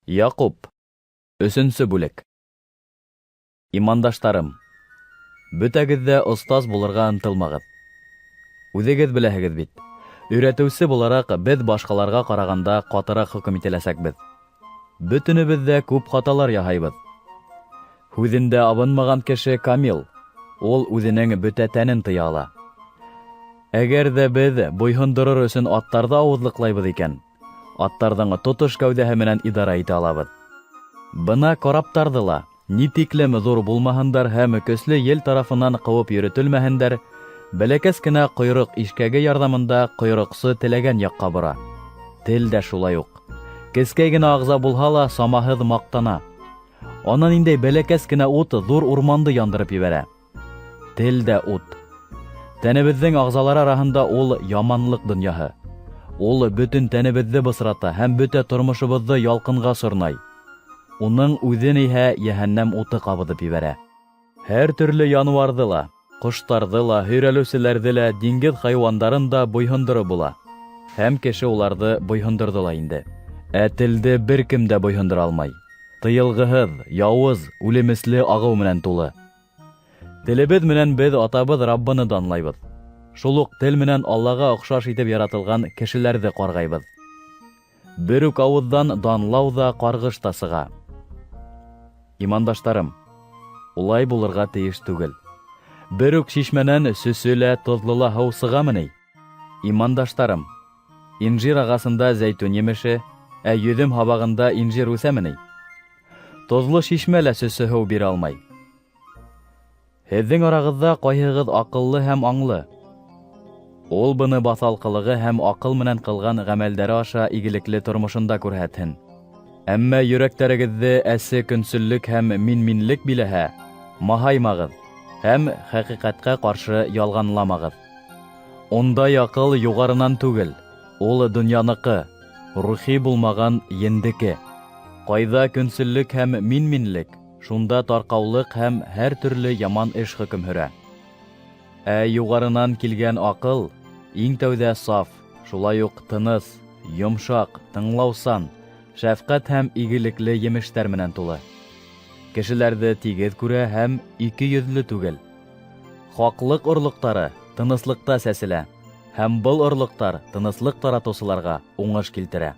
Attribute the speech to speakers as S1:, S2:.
S1: Яҡуп. Өсөнсө бүлек. Имандаштарым, бөтәгеҙ ҙә остаз булырға ынтылмағыҙ. Үҙегеҙ беләһегеҙ бит, өйрәтеүсе булараҡ беҙ башҡаларға ҡарағанда ҡатыраҡ хөкөм ителәсәкбеҙ. Бөтөнөбөҙ ҙә күп хаталар яһайбыҙ. Һүҙендә абынмаған кеше камил, ул үҙенең бөтә тәнен тыя ала. Әгәр ҙә беҙ буйһондорор өсөн аттарҙы ауыҙлыҡлайбыҙ икән, аттарҙың тотош кәүҙәһе менән идара итә алабыҙ. Бына караптарҙы ла, ни тиклем ҙур булмаһындар һәм көслө ел тарафынан ҡыуып йөрөтөлмәһендәр, бәләкәс кенә ҡойроҡ ишкәге ярҙамында ҡойроҡсо теләгән яҡҡа бора. Тел дә шулай уҡ. Кескәй генә ағза булһа ла, самаһыҙ маҡтана. Ана ниндәй бәләкәс кенә ут ҙур урманды яндырып ебәрә. Тел дә ут. Тәнебеҙҙең ағзалары араһында ул яманлыҡ донъяһы. Ул бөтөн тәнебеҙҙе бысрата һәм бөтә тормошобоҙҙо ялҡынға сорнай. Уның үҙен иһә йәһәннәм уты ҡабыҙып ебәрә. Һәр төрлө януарҙы ла, ҡоштарҙы ла, һөйрәлеүселәрҙе лә, диңгеҙ хайуандарын да буйһондороп була. Һәм кеше уларҙы буйһондорҙо ла инде. Ә телде бер кем дә буйһондора алмай. Тыйылғыһыҙ, яуыз, үлемесле ағыу менән тулы. Телебеҙ менән беҙ атабыҙ Раббыны данлайбыҙ. Шул уҡ тел менән Аллаға оҡшаш итеп яратылған кешеләрҙе ҡарғайбыҙ. Бер үк ауыҙҙан данлау ҙа, ҡарғыш та сыға. Имандаштарым, улай булырға тейеш түгел. Бер үк шишмәнән сөсө лә, тоҙло ла һыу сығамы ни? Имандаштарым, инжир ағасында зәйтүн емеше, ә йөҙөм һабағында инжир үҫәме ни? Тоҙло шишмә лә сөсө һыу бирә алмай. Һеҙҙең арағыҙҙа ҡайһығыҙ аҡыллы һәм аңлы? Ул быны баҫалҡылығы һәм аҡыл менән ҡылған ғәмәлдәре аша игелекле тормошонда күрһәтһен. Әммә йөрәктәрегеҙҙе әсе көнсөллөк һәм мин-минлек биләһә, маһаймағыҙ һәм хәҡиҡәткә ҡаршы ялғанламағыҙ. Ундай аҡыл юғарынан түгел, ул донъяныҡы, рухи булмаған ендеке. Ҡайҙа көнсөллөк һәм мин-минлек, шунда тарҡаулыҡ һәм һәр төрлө яман эш хөкөм һөрә. Ә юғарынан килгән аҡыл иң тәүҙә саф, шулай уҡ тыныс, йомшаҡ, тыңлаусан, шәфҡәт һәм игелекле емештәр менән тулы. Кешеләрҙе тигеҙ күрә һәм ике йөҙлө түгел. Хаҡлыҡ орлоҡтары тыныслыҡта сәселә, һәм был орлоҡтар тыныслыҡ таратыусыларға уңыш килтерә.